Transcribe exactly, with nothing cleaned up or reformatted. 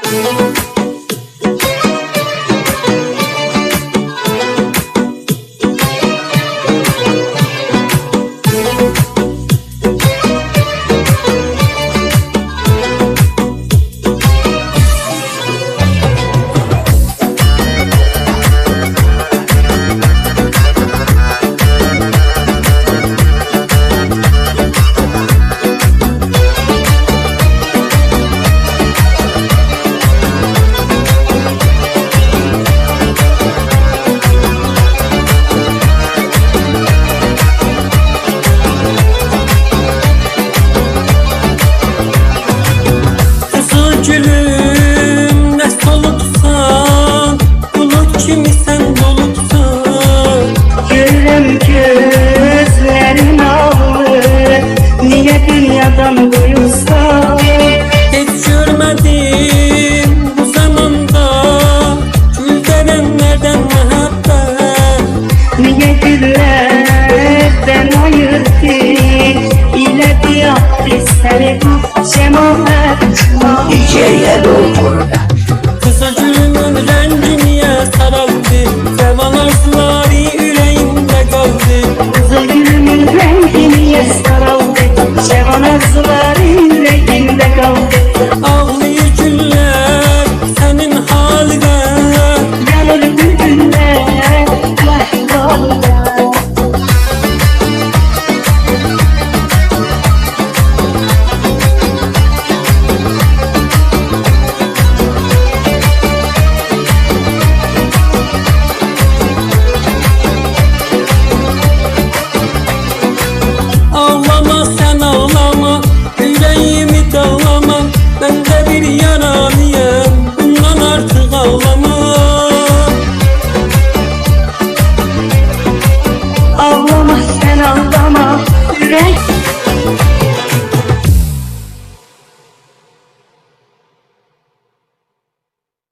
قیزیل گولوم، نه سولوبسان، بولود کیمی سن دولوبسان. گؤرورم گؤزلرین آغلیر، نییه دونیادان قویوبسان؟ هئچ گؤرمه‌دیم بو زاماندا گولدننلردن محبت. نییه گوللردن آییردین، ائله‌دی آتدی سنی جماعت؟ گریه دولدور